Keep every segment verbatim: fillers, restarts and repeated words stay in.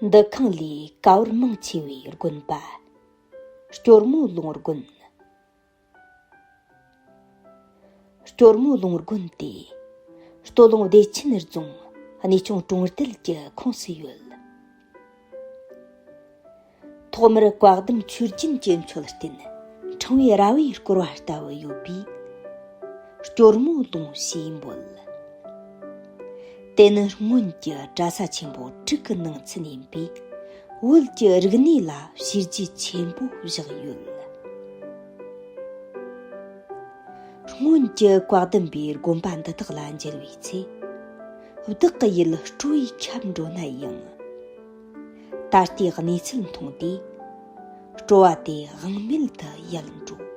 འདུ་ཁང་ལས་ཀ་བར་མང་ཆེ་བའི་དགོན་པ། སྐྱོར་མོ་ལུང་དགོན། སྐྱོར་མོ་ལུང་དགོན་དེ། སྟོད་ལུང་བདེ་ཆེན་རྫོང་གནས་ཆུང་གྲོང་རྡལ་གྱི་ཁོངས་སུ་ཡོད། ཐོག་མར་བཀའ་གདམས་ཆོས་རྒྱུན་གྱི་མཆོད་རྟེན་ཕྲེང་བའི་ར་བས་བསྐོར་བ་ལྟ་བུ་ཡོད་པས། སྐྱོར་མོ་ལུང་ཞེས་འབོད། དེ་ནི་སྔོན་གྱི་གྲྭ་ས་ཆེན་པོ་དྲུག་གི་ནང་ཚན་ཡིན་པས། བོད་ཀྱི་རིག་གནས་ལ་བྱས་རྗེས་ཆེན་པོ་བཞག་ཡོད། སྔོན་གྱི་བཀའ་གདམས་པའི་དགོན་པ་འདི་དག་ལ་མཇལ་བའི་ཚེ། བདག་གི་ཡིད་སྤྲོ་བས་ཁྱབ་འགྲོ་ན་ཡང་། ད་ལྟའི་གནས་ཚུལ་མཐོང་དུས། སྤྲོ་བ་དེ་དབང་མེད་དུ་ཡལ་འགྲོ།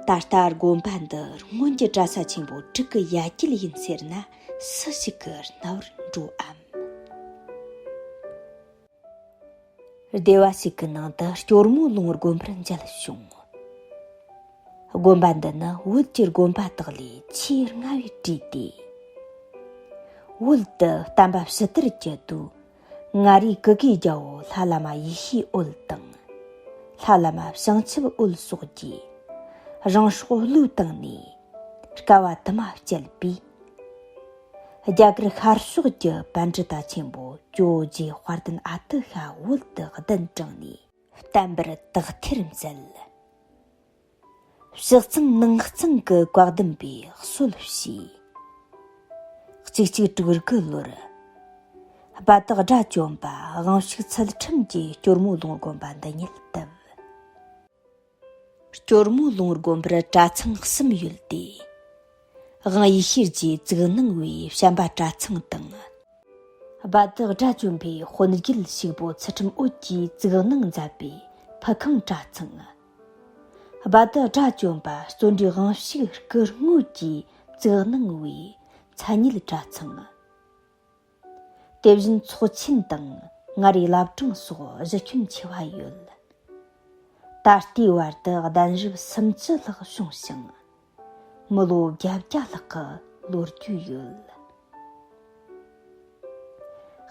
ད་ལྟ་དགོན་པ་འདི་སྔོན་གྱི་གྲྭ་ས་ཆེན་པོ་དྲུག་གི་ཡ་གྱལ་ཡིན་ཟེར་ན་སུ་ཞིག་གི་རྣ་བར་འགྲོའམ། སྡེ་བ་ཞིག་གི་ནང་དུ་སྐྱོར་མོ་ལུང་དགོན་པར་མཇལ་བྱུང་། དགོན་པ་འདི་ནི་བོད་ཀྱི་དགོན་པ་དག་ལས་ཆེས་སྔ་བའི་གྲས་ཏེ། བོད་དུ་བསྟན་པ་ཕྱི་དར་གྱི་དུས། མངའ་རིས་ཀུ་གེའི་རྒྱལ་པོ་ལྷ་བླ་མ་ཡེ་ཤེས་འོད་དང་། ལྷ་བླ་མ་བྱང་ཆུབ་འོད་སོགས་ཀྱིས་རང་སྲོག་བློས་བཏང་ནས་དཀའ་བ་དུ་མ་སྤྱད་པས། རྒྱ་གར་ཤར་ཕྱོགས་ཀྱི་པཎྜི་ཏ་ཆེན་པོ་ཇོ་བོ་རྗེ་དཔལ་ལྡན་ཨ་ཏི་ཤ་བོད་དུ་གདན་དྲངས་ནས་བསྟན་པར་དག་ཐེར་མཛད། ཕྱི་གཙང་ནང་གཙང་གི་བཀའ་གདམས་པའི་སྲོལ་ཕྱེས། གཅིག་གཅིག་དྲུག་དགུ་ལོར། རྦ་བདག་དགྲ་བཅོམ་པ་དབང་ཕྱུག་ཚུལ་ཁྲིམས་ཀྱིས་སྐྱོར་མོ་ལུང་དགོན་པ་འདི་ཉིད་བཏབ། སྐྱོར་མོ་ལུང་དགོན་པར་གྲྭ་ཚང་གསུམ་ཡོད་དེ། དབང་ཡེ་ཤེས་རྗེའི་གཙུག་སྣང་བའི་བྱམས་པ་གྲྭ་ཚང་དང་། རྦ་བདག་དགྲ་བཅོམ་པའི་དཔོན་བརྒྱུད་ཞིག་པོ་ཚུལ་ཁྲིམས་འོད་ཀྱིས་གཙུག་སྣང་མཛད་པའི་ཕུ་ཁང་གྲྭ་ཚང་། རྦ་བདག་དགྲ་བཅོམ་པ་བརྩོན་འགྲུས་དབང་ཕྱུག་སྐུ་དངོས་ཀྱིས་གཙུག་སྣང་བའི་མཚན་ཉིད་གྲྭ་ཚང་། དེ་བཞིན་ཚོགས་ཆེན་དང་མངའ་རིས་བླ་བྲང་སོགས་གཞི་ཁྱོན་ཆེ་བ་ཡོད། ད་ལྟའི་བར་དུ་གདན་རབས་སུམ་ཅུ་ལྷག་བྱུང་ཞིང་། མི་ལོ་བརྒྱད་བརྒྱ་ལྷག་གི་ལོ་རྒྱུས་ཡོད།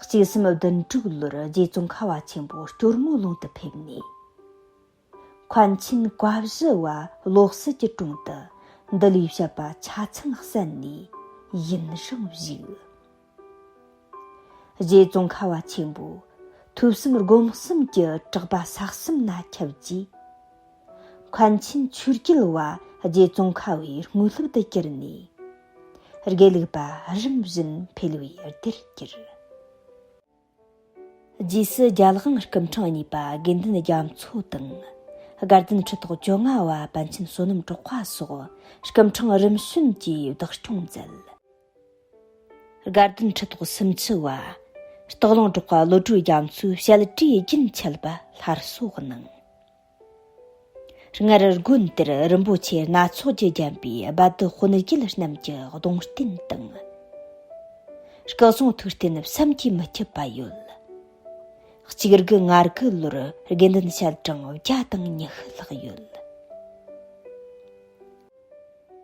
གཅིག་གསུམ་བདུན་དྲུག་ལོར་རྗེ་ཙོང་ཁ་བ་ཆེན་པོ་སྐྱོར་མོ་ལུང་དུ་ཕེབས་ནས། མཁན་ཆེན་བཀའ་བཞི་བ་བློ་གསལ་གྱི་དྲུང་དུ་འདི་ལས་བཤད་པ་ཆ་ཚང་གསན་ནས་ཡུན་རིང་བཞུགས། རྗེ་ཙོང་ཁ་བ་ཆེན་པོས་ཐོས་བསམ་སྒོམ་གསུམ་གྱི་གྲགས་པ་ས་གསུམ་ན་ཁྱབ་རྗེས། མཁན་ཆེན་ཆོས་རྒྱལ་བ་རྗེ་ཙོང་ཁ་བའི་དངོས་སློབ་ཏུ་གྱུར་ནས། དགེ་ལུགས་པ་རིམ་བཞིན་འཕེལ་བའི་རྡུལ་གྱུར། རྗེས་སུ་རྒྱལ་དབང་སྐུ་ཕྲེང་གཉིས་པ་དགེ་འདུན་རྒྱ་མཚོ་དང་། དགའ་ལྡན་ཁྲི་ཐོག་བཅོ་ལྔ་བ་པཎ་ཆེན་བསོད་ནམས་གྲགས་པ་སོགས་སྐུ་ཕྲེང་རིམ་བྱོན་གྱིས་བདག་སྐྱོང་མཛད། དགའ་ལྡན་ཁྲི་ཐོག་སུམ་ཅུ་བ། སྟག་ལུང་གྲགས་པ་བློ་གྲོས་རྒྱ་མཚོའི་བཤད་གྲྭའི་རྒྱུན་ཆད་པ་སླར་གསོ་གནང་། སྔར་དགོན་དེར་རིན་པོ་ཆེ་སྣ་ཚོགས་ཀྱིས་བརྒྱན་པའི་རྦ་ཏི་དཔོན་བརྒྱུད་རྣམས་ཀྱི་གདུང་རྟེན་དང་། སྐུ་གསུང་ཐུགས་རྟེན་བསམ་གྱིས་མི་ཁྱབ་པ་ཡོད། གཅིག་དགུ་ལྔ་དགུ་ལོར་དགེ་འདུན་ཞལ་གྲངས་བརྒྱ་དང་ཉི་ཤུ་ལྷག་ཡོད།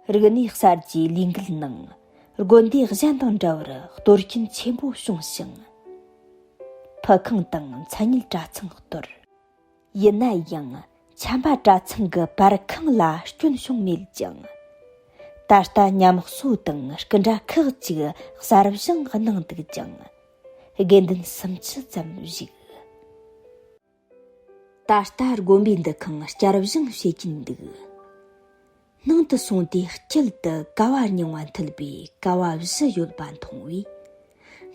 རིག་གནས་གསར་བརྗེའི་ལས་འགུལ་ནང་དགོན་སྡེ་གཞན་དང་འདྲ་བར་གཏོར་སྐྱོན་ཆེན་པོ་བྱུང་ཞིང་། ཕུ་ཁང་དང་མཚན་ཉིད་གྲྭ་ཚང་གཏོར། ཡིན་ན་ཡང་ཆམ་པ་གྲྭ་ཚང་གི་པར་ཁང་ལ་སྐྱོན་བྱུང་མེད་ཀྱང་། ད་ལྟ་ཉམས་གསོ་དང་སྐུ་འདྲ་ཁག་ཅིག་གསར་བཞེངས་གནང་འདུག་ཅིང་། དགེ་འདུན་སུམ་ཅུ་ཙམ་བཞུགས། ད་ལྟ་དགོན་པའི་འདུ་ཁང་བསྐྱར་བཞེངས་བྱེད་ཀྱིན་འདུག། ནང་དུ་སོང་སྟེ་དཀྱིལ་དུ་ཀ་བ་རྙིང་བ་འཐུལ་བའི་ཀ་བ་བཞི་ཡོད་པ་མཐོང་བས།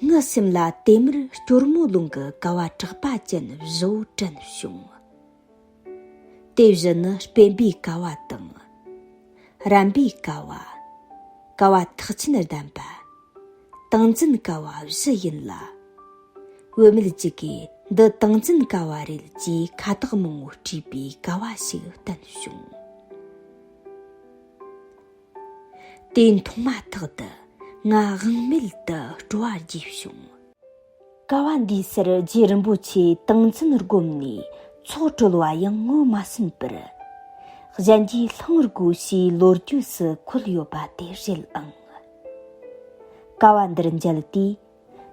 ངའི་སེམས་ལ་དེ་མུར་སྐྱོར་མོ་ལུང་གི་ཀ་བ་གྲགས་པ་ཅན་བཞི་བོ་དྲན་བྱུང་། དེ་བཞི་ནི་སྤེན་པའི་ཀ་བ་དང་། རམ་པའི་ཀ་བ། ཀ་བ་ཐེག་ཆེན་ལྡན་པ། ཏིང་འཛིན་ཀ་བ་བཞི་ཡིན་ལ། བུད་མེད་ཅིག་གིས་འདི་ཏིང་འཛིན་ཀ་བ་རེད་ཅེས་ཁ་བཏགས་མང་བོ་བྲིས་པའི་ཀ་བ་ཞིག་བསྟན་བྱུང་། དེ་མཐོང་མ་ཐག་ཏུ་ང་དབང་མེད་དུ་སྤྲོ་བ་རྒྱས་བྱུང་། ཀ་བ་འདིའི་སར་རྗེ་རིན་པོ་ཆེ་ཏིང་འཛིན་བསྒོམས་ནས་ཚོགས་གྲོལ་བ་ཡང་ངོ་མ་ཟིན་པར། གཞན་གྱིས་བསླང་དགོས་ཞེས་ལོ་རྒྱུས་སུ་འཁོད་ཡོད་པ་དེ་རེད་ཨང་། ཀ་བ་འདིར་མཇལ་དུས།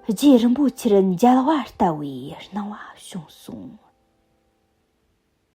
རྗེ་རིན་པོ་ཆེར་མཇལ་བ་ལྟ་བུའི་སྣང་བ་བྱུང་སོང་།